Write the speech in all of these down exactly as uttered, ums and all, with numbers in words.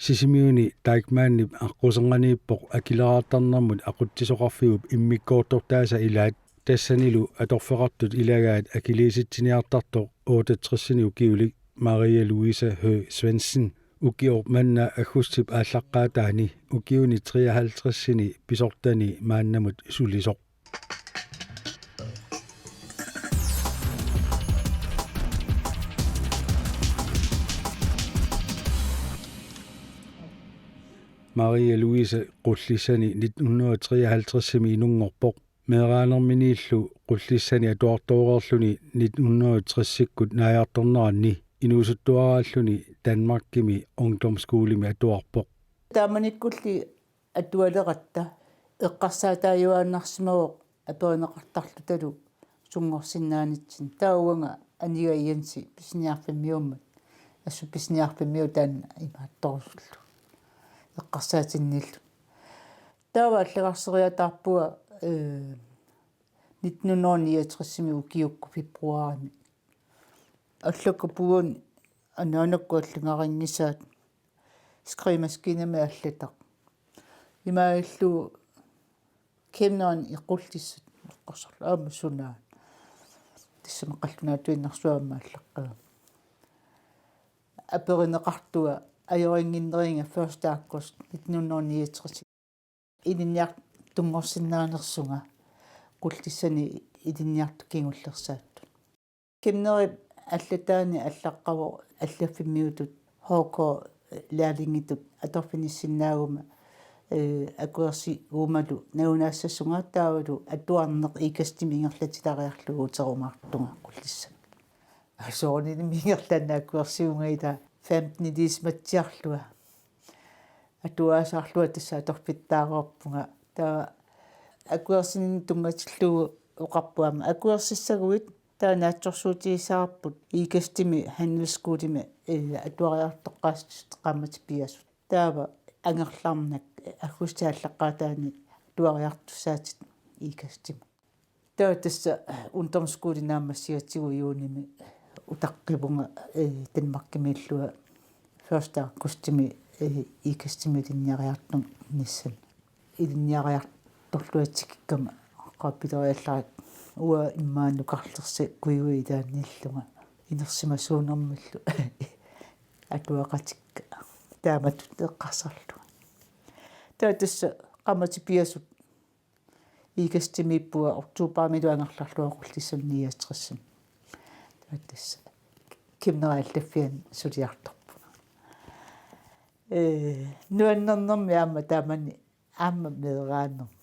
Sisimiuni Deichmannip aqquserniippoq akileraartarnermut aqutsisoqarfiup immikkoortortaasa ilaat. Tassanilu atorfeqartut ilagaat akiliisitsiniartartoq otteogtresini ukiulik Maria Louise Høegh Svendsen ukioq manna aggustip aallaqqaataani ukiuni treoghalvtredsini pisortani maannamut sulisoq. Maria Louise Qullissani nitten hundrede og treoghalvtredsimi inunngorpoq. Meeraanerminiillu Qullissani atuartooreerluni nitten hundrede og tresikkut naajartorneranni inuusuttuaraalluni Danmarkimi ungdomsskolemi atuarpoq. Taamanikkulli atualeratta eqqarsaataajuaannarsimavoq aperineqartarlutalu sunngorsinnaanitsinni. Taava uanga Aniga Jensi pisiniarfimmiummat, assut pisiniarfimmiut taanna imaattorusullugu eqqarsaatinniilluta. Taava allagarseriataarpunga, eh, nitten hundrede og niogtresimi ukiukkut februarimi. Allakkappunga anaanakkut allagarinngisaat skrivemaskinami allataq. Imaallunga kæmneren i Qullissat eqqarsarlunga aamma sunaana. Tassami qallunaatuinnarsuaq aamma allaqqagami. Aperineqartunga ajorinnginneriga første august nitten hundrede og niogtres. Ilinniartunngorsinnaanersunga Qullissani ilinniartut kingullersaattut. Kæmnerip allataani allaqqavoq allaffimmiutut H K lærlingitut atorfinissinnaaguma, eh, akuersigumalu nalunaassasunga taavalu atuarneq Ikastimi ingerlatileriarlugu uterumaartunga Qullissani. Soorunami ingerlaannaq akuersigunga ila femten ilisimatsiarlunga. Atuaasarlunga tassa atorfittaareerpunga. Taava akuersininni tunngatillugu oqarpunga aamma akuersissaguit taava naatsorsuutigisarput Ikastimi handelsskolemi, eh, atuariartoqqaasut qaammatit pingasut. Taava angerlarnak aggustip aallaqqaataani atuariartussaatit Ikastimi. Taava tassa ungdomsskole naammassigatigut juunimi utaqqivunga, eh, Danmarkimiillunga første augustimi, eh, Ikastimi ilinniariartornissannut. Ilinniariartorlunga tikikkama qaappileriallarakku uanga immaqa nukarlersakkujuit ilaanniillunga inersimasuunermillu atuaqatikka taamatut eqqarsarlunga. Taava tassa qaammatit pingasut Ikastimiippunga oktobarimilu angerlarlunga Qullissani niogtresimi. Taava tassa kæmneri allaffiani suliartorpunga. Eh, nuannernermi aamma taamani aamma meeraanermi.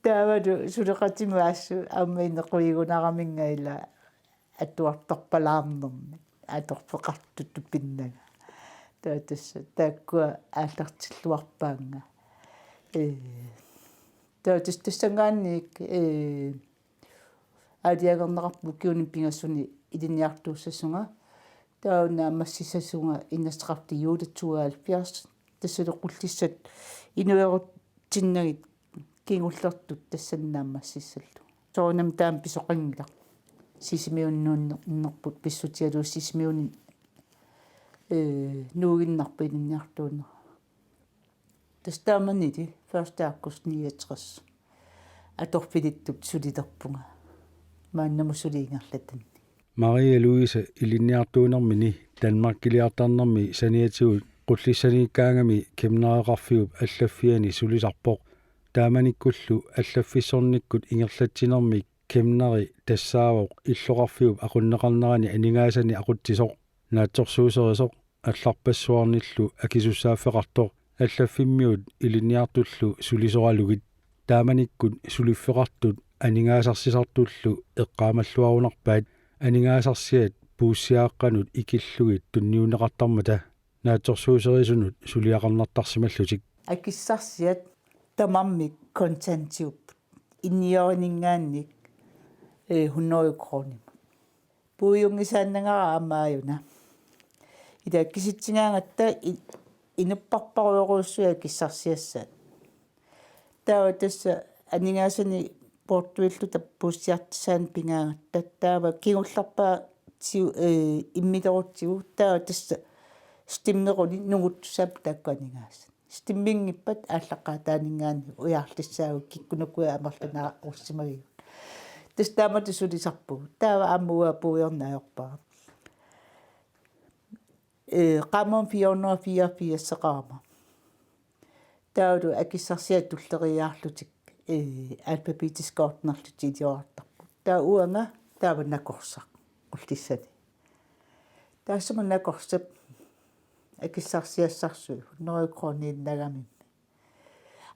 Taavalu suleqatima assut aamma inequigunaramigakku ila atuartorpalaarnermi atorfeqartutut pinnanga. Taava tassa taakkua aallartilluarpaannga. Eh, taava tassa tassanngaanniit, eh, aalajangerneqarpunga ukiuni pingasuni ilinniartuussasunga. Taava naammassissasunga enogtredivte juli tooghalvfjerds. Tassalu Qullissat inuerutsinnagit kingullertut tassani naammassissallugu. Soorunami taama pisoqanngilaq. Sisimiunut nuunnerput pissutigalugu Sisimiuni, eh, nuuginnarpoq ilinniartuunera. Tassa taamanili første august niogtres atorfilittut sulilerpunga. Maannamut suli ingerlatanni. Maria Louise ilinniartuunermini Danmarkiliartarnermi saniatigut Qullissaniikkaangami kæmnereqarfiup allaffiani sulisarpoq. Taamanikkullu allaffissornikkut ingerlatsinermik kæmneri tassaavoq illoqarfiup aqunneqarnerani aningaasanik aqutsisoq, naatsorsuuserisoq, allarpassuarnillu akisussaaffeqartoq allaffimmiut ilinniartullu sulisoralugit. Taamanikkut suliffeqartut aningaasarsisartullu eqqaamalluarunarpaat, aningaasarsiat puussiaaqqanut ikillugit tunniunneqartarmata naatsorsuuserisunut suliaqarnartarsimallutik. Akissarsiat tamarmik kontantiupput. Iniorininngaanniit, eh, hundrede kronimut. Puiunngisaannagara aamma aajuna. Ila kisitsigaangatta i-, inuppassuarujussuit akissarsiassaat. Taava tassa aningaasanik poortuilluta puussiartussaanik pigaangatta taava kingullerpaaq tiu-, eh, immilerutsigu, taava tassa stemmeruni nunguttussaapput taakku aningaasat. Stemminngippat aallaqqaataaninngaanniit ujaarlissaagut kikkunuku amerlanerussimagigut. Tassa taamatut sulisarpugut. Taava aamma uanga puigorneq ajorpara. Eh, qaammammut fire hundrede og fireogfirs-eqarama. Taavalu akissarsiat tulleriiaarlutik, eh, alfabetisk ordnerlutik iliorartarput. Taava uanga taava nakorsaq ullissani. Taassuma nakorsap akissarsiassarsui hundrede kroniinnagamimmi.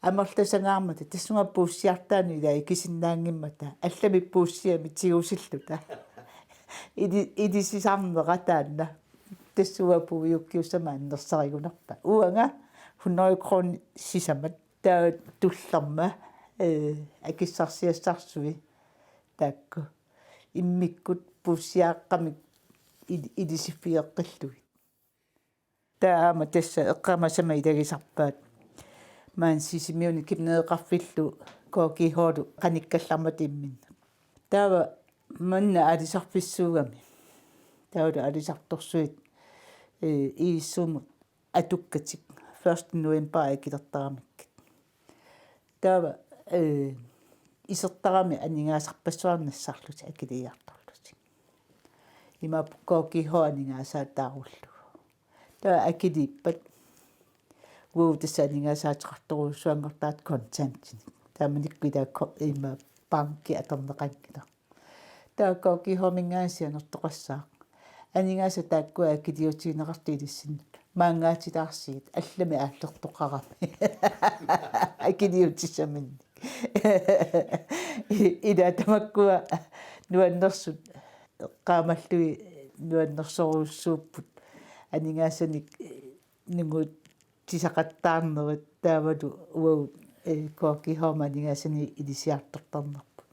Amerlasangaarmata tassunga puussiartaanut ilaa ikisinnaanngimmata allamik puussiamik tigusilluta. Ili-, ilisisarnera taanna. Tassunga puiukkiussama annersarigunarpa. Uanga hundrede kroner sisamat taava tullerma, eh, akissarsiassarsui taakku. Immikkut puussiaaqqamik il-, ilisiffigeqqillugit. Taava aamma tassa eqqaamasama ilagisarpaat. Maani Sisimiuni Kæmneeqarfillu K G H-lu qanikkallarmata imminnut. Taava manna aalisarfissuugami. Taavalu aalisartorsuit, eh, iissuumut atukkatik første november akilertaramikkit. Taava, eh, isertarami aningaasarpassuarnik nassarlutik akiliiartorlutik. Imaappoq K G H aningaasaataarullugu. Taava akiliippat uagut tassa aningaasaateqartorujussuanngortarput kontantinik. Taamanikkut ilaa ko-, ima banki atorneqanngilaq. Taava K G H-minngaanniit sianertoqassaaq. Aningaasat taakkua akiliutigineqartut ilissinnut. Maangaatilaarsigit allamik aallertoqarami. Akiliutissaminnik. Ilaa tamakkua nuannersut eqqaamallugit nuannersorujussuupput. Aningaasanik nunguutsisaqattaarnerit taavalu uagut, eh, K G H-mi aningaasanik ilisiartortarnerput.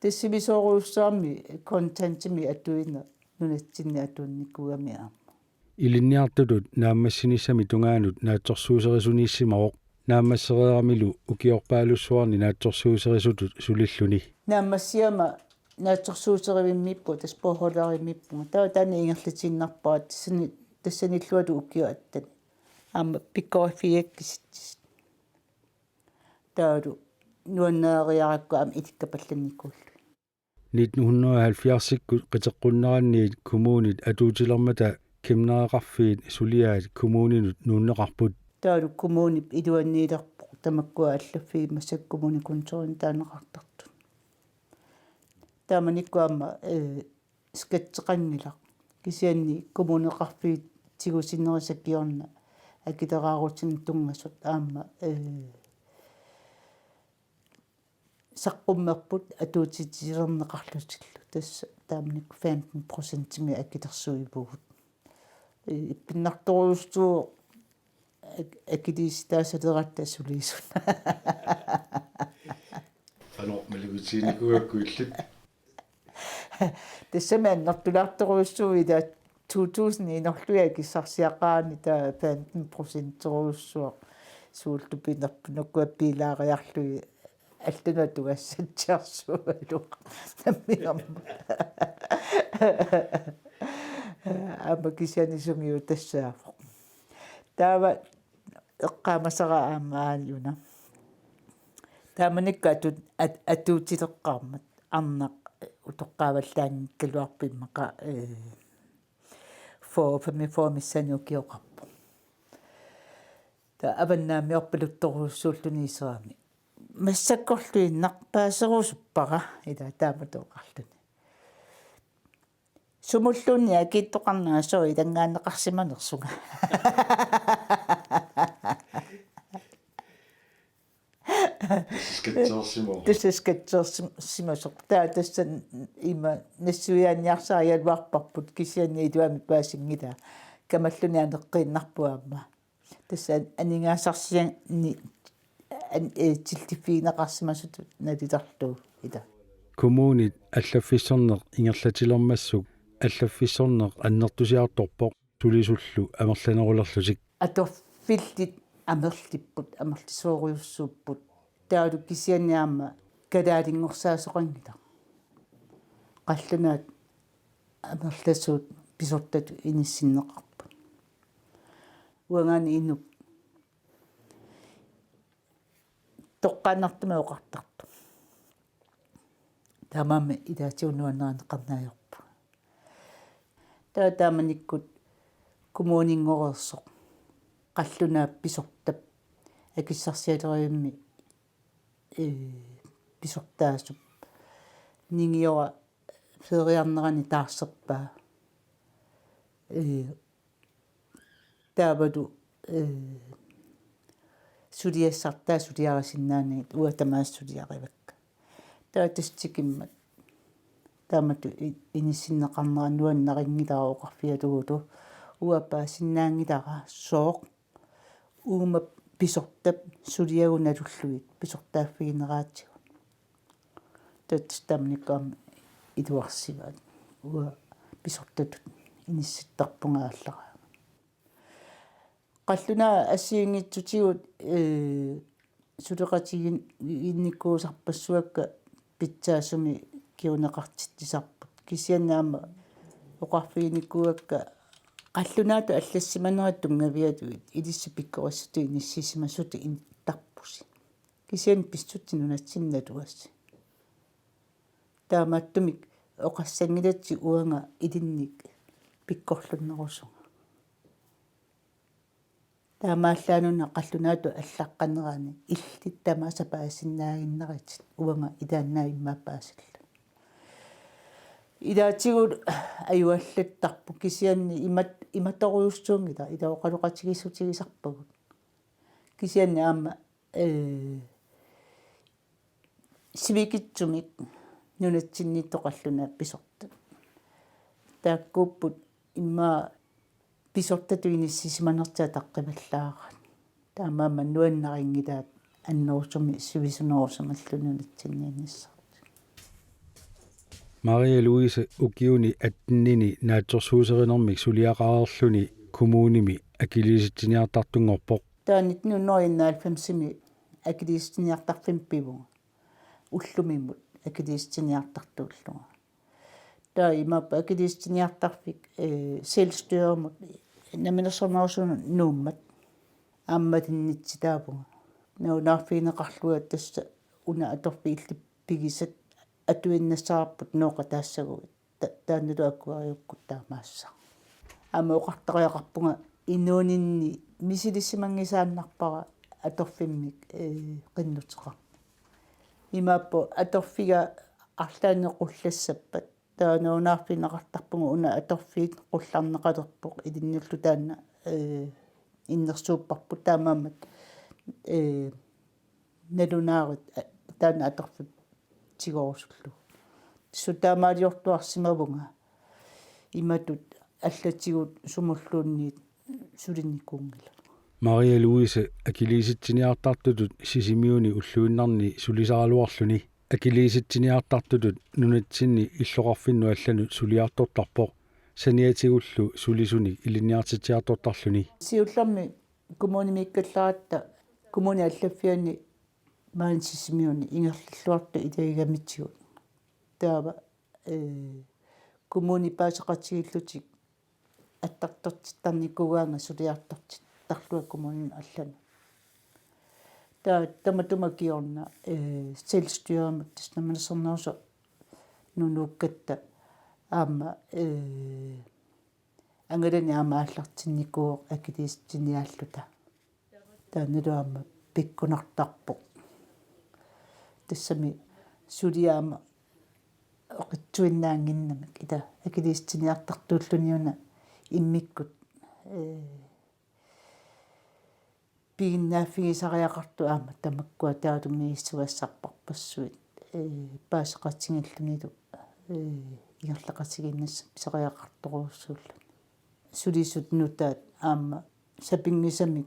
Tassa sivisoorujussuarmi kontantimik atuineq nunatsinni atuinnikuugami aamma. Ilinniartutut naammassinissamik tungaanut naatsorsuuserisuniissimavoq. Naammassereeramilu ukiorpaalussuarni naatsorsuuserisutut sulilluni. Naammassigama naatsorsuuserivimmiippunga, tassa bogholderimmiippunga. Taava taanna ingerlatiinnarpara tassani, tassanillualu ukiup attani. Aamma pikkoriffigigakkit kisitsisit. Taavalu nuannariarakku aamma ilikkapallannikuullugit. Nitten hundrede og halvfjerdsikkut qiteqqunneranniit kommunit atuutilermata Kæmneeqarfiit suliaat kommuninut nuunneqarput. Taavalu kommunip iluaniilerpoq tamakkua allaffiit massakkut kommunekontorini taaneqartartut. Taamanikkut aamma, eh, skatteqanngilaq. Kisianni kommuneqarfiit tigusinerisa kingorna akileraarutinik tunngasut aamma, eh, saqqummerput atuutitilerneqarlutillu. Tassa taamanikkut femten procentimik akilersuivugut. Eh, ippinnartorujussuuvoq ak-, akiliisitaasaleratta suliisut. Qanoq malugutiginikuugakku illit? Tassami annertulaartorujussuuvoq ilaa to tusind inorlugit akissarsiaqarani taava femten procenterujussuaq suullu pinerpunukua piilaariarlugit allanut atugassatsiarsuugaluaq namminerma. Aamma kisianni sungiutassaavoq. Taava eqqaamasara aamma aajuna. Taamanikkut atu-, at-, atuutileqqaarmat arnaq utoqqaavallaanngikkaluarpoq immaqa, eh, fyrre femogfyrre missaani ukioqarpoq. Taava avannaamiorpaluttorujussuulluni iserami. Massakkorluinnaq paaserusuppara ilaa taamatut oqarluni. Sumulluunniit akiittoqarnanga sooq ilanngaanneqarsimanersunga. Tassa skatteersimavoq. Tassa skatteersim-, simasoq. Taava tassa ima nassuiaanniarsaarigaluarparput kisianni iluamik paasinngilaa. Kamalluni aneqqiinnarpoq aamma. Tassa aningaasarsianni an-, eh, tilliffigineqarsimasutut nalilerlugu ilaa. Kommunit allaffissorneq ingerlatilermassuk allaffissorneq annertusiartorpoq sulisullu amerlanerulerlutik. Atorfillit amerlipput, amerlisoorujussuupput. Taavalu kisianni aamma kalaalinngorsaassoqanngilaq. Qallunaat amerlasuut pisortatut inissinneqarput. Uangaana inuk toqqaannartumik oqartartoq. Taamaammat ilaatigut nuannarineqarneq ajorpunga. Taava taamanikkut kommuninngooreersoq qallunaap pisortap akissarsialerivimmik, ee, pisortaasup ningiora feeriarnerani taarserpaa. Ee, taavalu, ee, suliassartaa suliarisinnaanagit uanga tamaasa suliarivakka. Taava tassa tikimmat taamatut i-, inissinneqarnera nuannarinngilara oqarfigalugulu uanga paasinnaanngilara sooq uuma pisortap suliagut nalullugit pisortaaffigineraatigut. Tassa taamanikkut aamma iluarsivaat uanga pisortatut inissittarpunga aallaraangat. Qallunaat assigiinngitsutigut, ee, suleqatigiinnikuusarpassuakka pitsaasumik kinguneqartitsisarput. Kisianni aamma oqarfiginikuuakka qallunaatut allassimanerat tunngavigalugit ilissi pikkorissutut inissisimasutut inittarpusi. Kisianni pissutsit nunatsinni naluasi. Taamaattumik oqassanngilatsi uanga ilinnik pikkorlunnerusunga. Taamaallaannaq qallunaatut allaqqanerani illit tamaasa paasinnaaginnaritit uanga ilaannaat immaqa paasillunga. Ilaatigut ajuallattarpoq kisianni imat-, imatorujussuunngilaq ila oqaloqatigiissutigisarpagut. Kisianni aamma, ee, sivikitsumik nunatsinniittut qallunaat pisortat. Taakkuupput immaqa pisortatut inissisimanertik ataqqivallaarat. Taamaammat nuannarinngilaat annerusumik sivisunerusumillu nunatsinniinnissartik. Maria Louise ukiuni attenini naatsorsuuserinermik suliaqareerluni kommunimi akiliisitsiniartartunngorpoq. Taava nitten hundrede enoghalvfemsimi akiliisitsiniartarfimmut pivunga. Ullumimut akiliisitsiniartartuullunga. Taava imaappoq akiliisitsiniartarfik, ee, selvstyremut, Namminersornerusumut Nuummat aamma malinnitsitaavunga. Nalunaarfigineqarlunga tassa una atorfik illit pigisat atuinnassavarput nooqataassagavit. Ta-, taannalu akueriukkut taamaassaaq. Aamma oqartariaqarpunga inuuninni misilissimanngisaannarpara atorfimmik, ee, qinnuteqarneq. Imaappoq atorfiga arlaannik qullassappat. Taava nalunaarfigineqartarpunga una atorfiit qullarneqalerpoq ilinnullu taanna, ee, innersuupparput taamaammat, ee, nalunaarit, a-, taanna atorfik tigorusullugu. Tassa taamaaliortuarsimavunga imatut allatigut sumulluunniit sulinikuunngilaq. Maria Louise akiliisitsiniartartutut Sisimiuni ulluinnarni sulisaraluarluni akiliisitsiniartartutut nunatsinni illoqarfinnut allanut suliartortarpoq saniatigullu sulisunik ilinniartitsiartortarluni. Siullermik kommunimiikkallaratta kommunip allaffiani maani Sisimiuni ingerlalluartut ilagigamitigut. Taava, ee, kommunip paaseqatigiillutik attartortittarnikuugaannga suliartortittarlunga kommuninut allanut. Taava tamatuma kingorna, ee, selvstyremut tassa Namminersornerusut Nunuukkatta aamma, ee, angalani aamma aallartinnikuuvoq akiliisitsiniaalluta. Taannalu aamma pikkunartarpoq. Tassami suliaq aamma oqitsuinnaannginnamik ila akiliisitsiniartartuulluni una immikkut, ee, piginnaaffigisariaqartoq aamma tamakkua taakkununnga misissugassarpassuit, ee, paaseqatigiillunilu, ee, ingerlaqatigiinnassaq pisariaqartorujussuulluni. Sulisut nutaat aamma sapinngisamik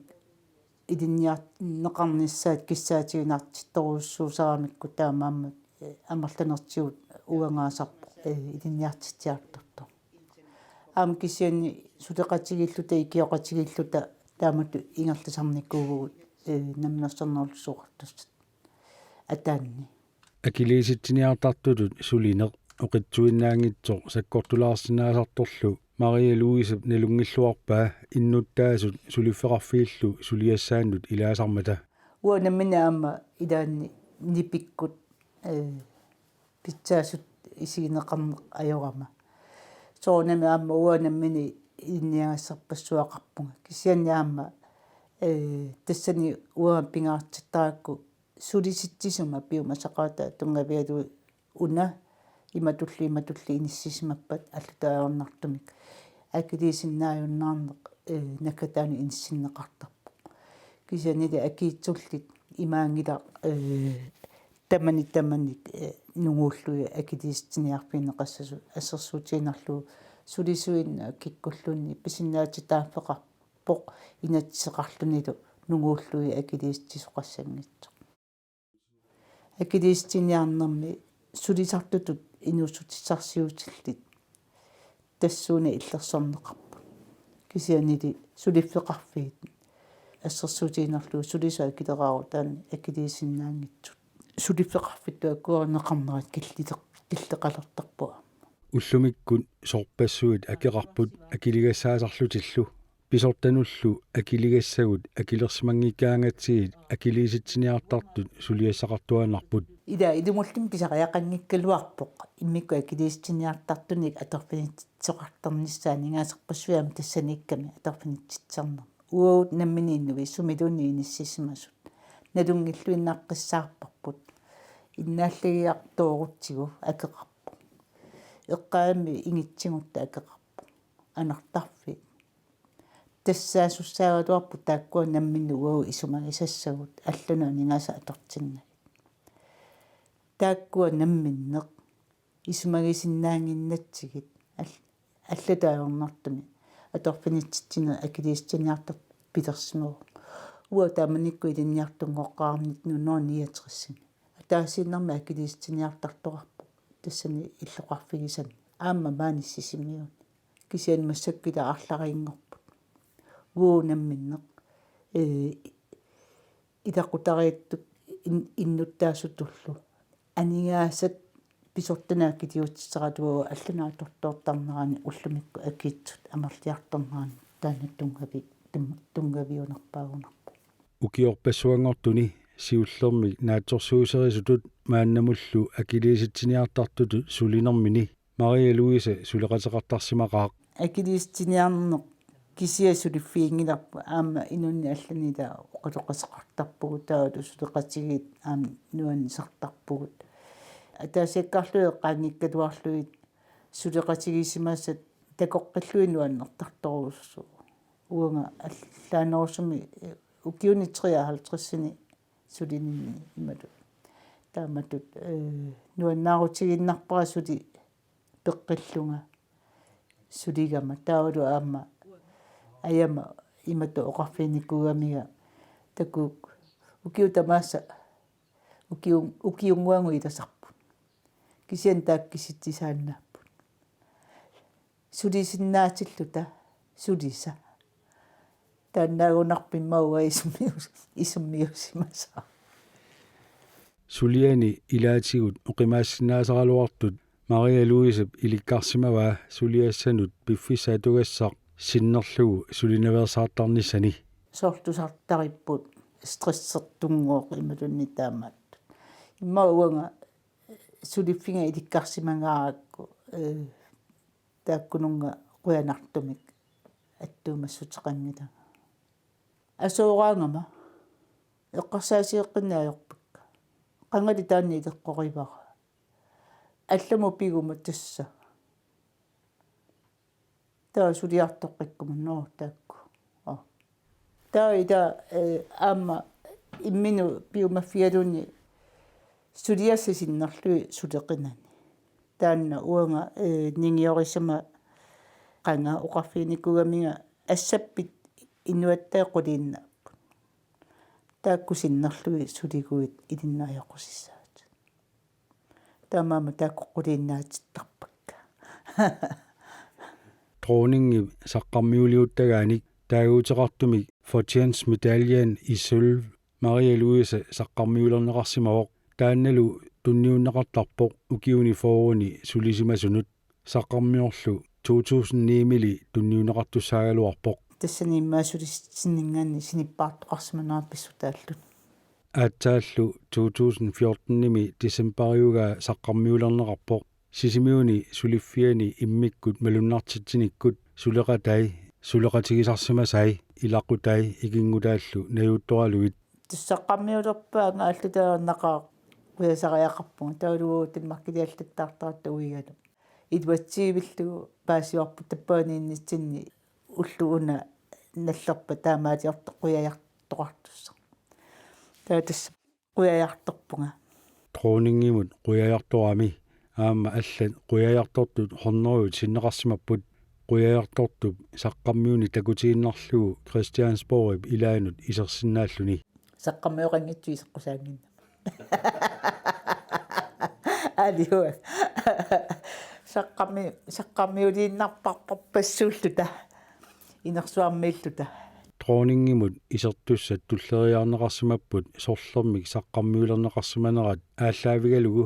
ilinniarneqarnissaat kissaatigiinnartittorujussuusaramikku taamaammat, ee, amerlanertigut uangaasarpoq, ee, ilinniartitsiartortoq. Aamma kisianni suleqatigiilluta ikioqatigiilluta taamatut ingerlasarnikuuvugut, ee, Namminersornerullutik Oqartussat ataanni. Akiliisitsiniartartutut sulineq oqitsuinnaanngitsoq sakkortulaarsinnaasartorlu Maria Louisep nalunngilluarpaa innuttaasut suliffeqarfiillu suliassaannut ilaasarmata. Uanga nammineq aamma ilaanni nipikkut, eh, pitsaasut isigineqarneq ajorama. Soorunami aamma uanga nammineq ilinniagassarpassuaqarpunga. Kisianni aamma, eh, tassani uanga pingaartittarakku sulisitsisuma piumasaqaata tunngavigalugu una imatulli imatulli inissisimappat allatut ajornartumik akiliisinnaajunnaarneq, eh, naggataanut inissinneqartarpoq. Kisiannili akiitsullit imaanngilaq, eh, tamanit tamanit, eh, nunguullugit akiliisitsiniarfigineqassasut assersuutigiinnarlugu sulisuinnaq kikkulluunniit pisinnaatitaaffeqarpoq inatsiseqarlunilu nunguullugit akiliisitsisoqassanngitsoq. Akiliisitsiniarnermi sulisartutut inuussutissarsiutillit tassuuna illersorneqarput. Kisiannili suliffeqarfiit assersuutigiinnarlugu sulisut akileraarutaanni akiliisinnaanngitsut. Suliffeqarfittut akuerineqarnerat killeq-, killeqalertarpoq aamma. Ullumikkut sorpassuit akeqarput akiligassaasarlutillu. Pisortanullu akiligassagut akilersimanngikkaangatsigit akiliisitsiniartartut suliassaqartuaannarput. Ila ilumulluunniit pisariaqanngikkaluarpoq immikkut akiliisitsiniartartunik atorfinitsisoqartarnissaa aningaasarpassuit aamma tassaniikkami atorfinitsitsernermi. Uagut nammineq inuit sumiluunniit inissisimasut nalunngilluinnaqqissaarparput. Innaallagiartoorutsigu akeqarpoq. Eqqaami ingitsigutta akeqarpoq. Anartarfiit. Tassaasussaagaluarput taakkua namminneq uagut isumagisassagut allanut aningaasat atortinnagit. Taakkua namminneq isumagisinnaannginnatsigit al-, allatut ajornartumik atorfinitsitsineq akiliisitsiniartartut pilersimavoq. Uanga taamanikkut ilinniartunngoqqaarama nitten hundrede niogtres. Ataasiinnarmik akiliisitsiniartartoqarpoq tassani illoqarfigisani. Aamma maani Sisimiuni. Kisianni massakkut ila arlariinngorput. Uagut namminneq, eh, ilaqutariittut in-, innuttaasutullu. Aningaasat pisortanut akiliutissaraluagut allanut atortoortarnerani ullumikkut akiitsut amerliartornerani taanna tunngavi-, tum-, tunngaviunerpaagunarpoq. Ukiorpassuanngortuni siullermik naatsorsuuserisutut maannamullu akiliisitsiniartartutut sulinermini Maria Louise suleqateqartarsimaqaaq. Akiliisitsiniarneq kisiat suliffiginngilarput aamma inunnik allanillu oqaloqateqartarpugut taavalu suleqatigiit aamma nuannisartarpugut. Ataasiakkaarlugit eqqaanngikkaluarlugit suleqatigisimasat takoqqillugit nuannertartorujussuuvoq. Uanga allaanerusumik ukiuni treoghalvtredsini sulininni imatut. Taamatut, eh, nuannaarutigiinnarpara suli peqqillunga suligama. Taavalu aamma ajama imatut oqarfiginikuugamiga takuuk ukiut tamaasa ukiun-, ukiunnguagut ilasarput. Kisianni taakku kisitsisaannaapput. Sulisinnaatillugit sulisa. Taannaagunarpoq immaqa uanga isummius-, isummiussimasaa. Suliani ilaatigut oqimaassinnaasaraluartut Maria Louisep ilikkarsimavaa suliassanut piffissaq atugassaq sinnerlugu sulinaveersaartarnissani. Soorlu tusartaripput stressertunngooq imaluunniit taamaattut. Immaqa uanga suliffiga ilikkarsimagaarakku, eh, taakkununnga qujanartumik attuumassuteqanngilanga. Asooraangama eqqarsaatigeqqinneq ajorpakka. Qangali taanna ileqqorivara. Allamut piguma tassa. Taava suliartoqqikkuma noo taakku. Oo. Taava ila, eh, aamma imminut piumaffigaluunniit suliassat sinnerlugit suleqinani. Taanna uanga, eh, ningiorisama qanga oqarfiginikuugamiga assappit inuattaat quliinnaapput. Taakku sinnerlugit suliguit ilinnut ajoqusissavatit. Taamaammat taakku quliinnaatittarpakka. Dronningip saqqarmiuliuttagaanik taaguuteqartumik fortjenstmedaljen i sølv Maria Louise saqqarmiulerneqarsimavoq. Taannalu tunniunneqartarpoq ukiuni fyrreni sulisimasunut. Saqqarmiorlu to tusind ni-mili tunniunneqartussaagaluarpoq. Tassani immaqa sulissinninngaanniit sinippaartoqarsimanerat pissutaalluni. Aatsaallu to tusind fjorten-imi decembariugaa saqqarmiulerneqarpoq. Sisimiuni suliffiani immikkut malunnartitsinikkut suleqatai, suleqatigisarsimasai, ilaqutai ikinngutaallu najuuttoralugit. Tassa saqqarmiulerpaanga allatut taarnaqaaq qujasariaqarpunga, taavalu uagut Danmarkiliallattaartaratta uigalu. Iluatsiivillugu paasivarput tappavaniinnitsinni ulloq una nallerpat taamaaliortoq qujajartoqartussaq. Taava tassa qujajartorpunga. Dronningimut qujajartorami aamma allat qujajartortut hundredet sinneqarsimapput. Qujajartortup saqqarmiuni takutiinnarlugu Christiansborgip ilaanut isersinnaalluni. Saqqarmioqanngitsoq iseqqusaannginnama. Aliua. Saqqarmi-, saqqarmiuliinnarparpassuulluta. Inersuarmiilluta. Dronningimut isertussat tulleriiaarneqarsimapput sorlermik saqqarmiulerneqarsimanerat aallaavigalugu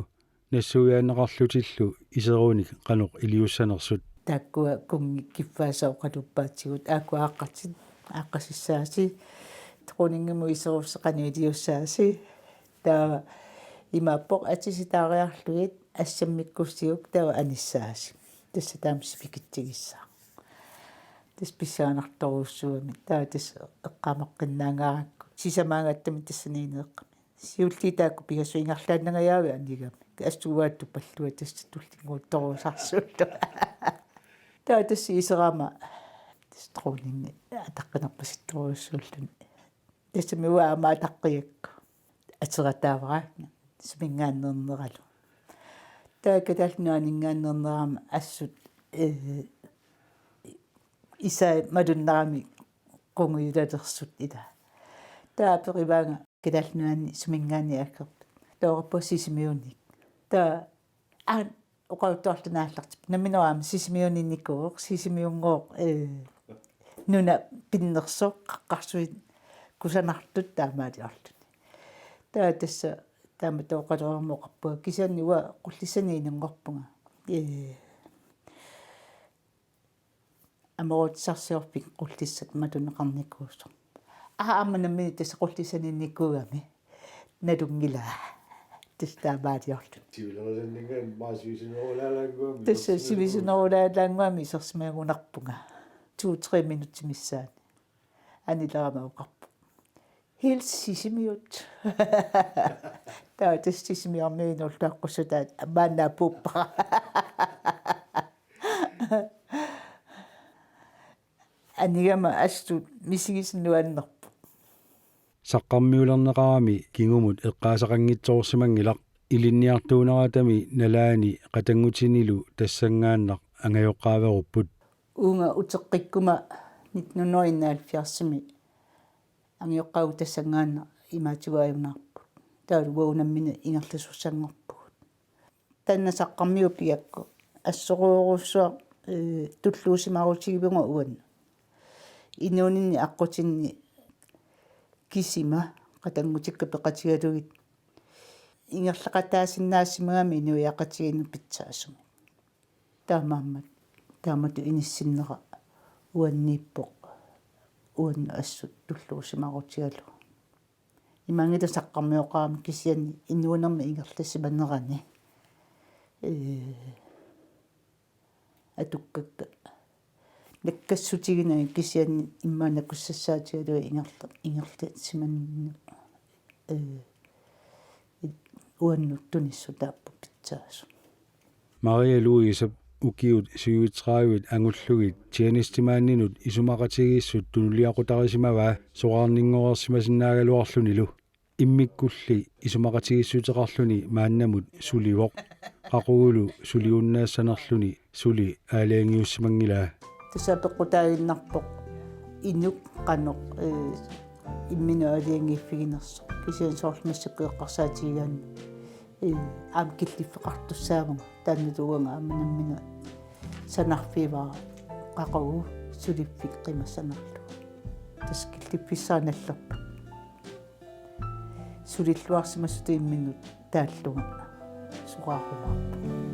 nassuiaanneqarlutillu iserunik qanoq iliussanersut. Taakkua kunngit kiffaasa oqaluppaatigut, aakkua aaqqatit, aaqqasissaasi, dronningimut iserussat qanoq iliussaasi. Taava imaappoq atisitaariarlugit assammikkussiuk taava anissaasi. Tassa taama sipikitsigissaaq. Tassa pissanganartorujussuugami. Taava tassa eqqaamaqqinnaangaarakku. Sisamaagattami tassaniinneeqqami. Siulliit taakku pingasut ingerlaannangajaavit anigami. Assut uattut pallua tassa tullinnguuttorujussuarsuulluta. Taava tassa iserama. Tassa dronningi ataqqinerpasittorujussuulluni. Tassami uanga aamma ataqqigakku. Aterataavara suminngaanneerneralu. Taava Kalaallit Nunaanninngaanneernerama assut, eh, isai malunnarami qungujulalersut ila. Taava aperivaanga Kalaallit Nunaanni suminngaanniit akerput. Taava oqarpunga Sisimiunik. Taava aana oqaluttuartut naallartippoq. Nammineq aamma Sisimiuninnikuuvoq, Sisimiunngooq, eh, nuna pinnersoq, qaqqarsuit kusanartut taamaaliorluni. Taava tassa taamatut oqaluarama oqarpunga kisianni uanga Qullissani inunngorpunga. Eh, amerutissarsiorfik Qullissat malunnaqarnikuusoq. Aa, aamma nammineq tassa Qullissaniinnikuugami. Nalunngilaa. Tassa taamaaliorluni. Sivilersanninga immaqa sivisunerulaalaannguami. Tassa sivisunerulaalaannguami isersimagunarpunga. To-tre minutsit missaanni. Anilerama oqarpoq: Hils Sisimiut. Taava tassa Sisimiormiunut ulluaqqussutaa maanna apuuppara. Anigama assut misigisinnaanngorpoq. Saqqarmiulerneqarami kingumut eqqaasaqanngitsoorsimanngilaq, ilinniartuuneratami nalaani qatanngutinilu tassanngaannaq angajoqqaaverupput. Uunga uteqqikkuma nitten hundrede enoghalvfjerdsimi angajoqqaavugut tassanngaannaq imaatigut ajunaarput. Taavalu uagut nammineq ingerlasussanngorpugut. Taanna saqqarmiuppigakku assorujussuaq, eh, tulluusimaarutigaara uannut. Inuuninni aqqutinni kisima qatanngutikka peqatigalugit ingerlaqataasinnaassimagami inuiaqatigiinnut pitsaasumik. Taamaammat taamatut inissinnera uanniippoq uannut assut tulluusimaarutigalugu. Imaanngilaq saqqarmioqarami kisianni inuunermi ingerlasimanerani, ee, atukkakka nakkassutiginagit kisianni immaqa nakussassaatigalugu ingerla-, ingerlasimanera, ee, uannut tunissutaapput pitsaasumik. Maria Louisep ukiut syvogtredive angullugit tjenestemandinut isumaqatigiissut tunuliaqutarisimavaa soraarninngoreersimasinnaagaluarlunilu. Immikkulli isumaqatigiissuteqarluni maannamut sulivoq. Qaqugulu suliunnaassanerluni suli aalajangiussimanngilaa. Tassa peqqutaaginnarpoq inuk qanoq, ee, imminut aalajangiiffiginersoq. Kisianni soorlu massakkut eqqarsaatigigaanni, ee, aamma killiffeqartussaavunga. Taannalu uanga aamma nammineq sanarfigivara qaqugu suliffik qimassanarlugu. Tassa killiffissaq nallerpoq. Sulilluarsimasutut imminnut taallunga. soraaruma.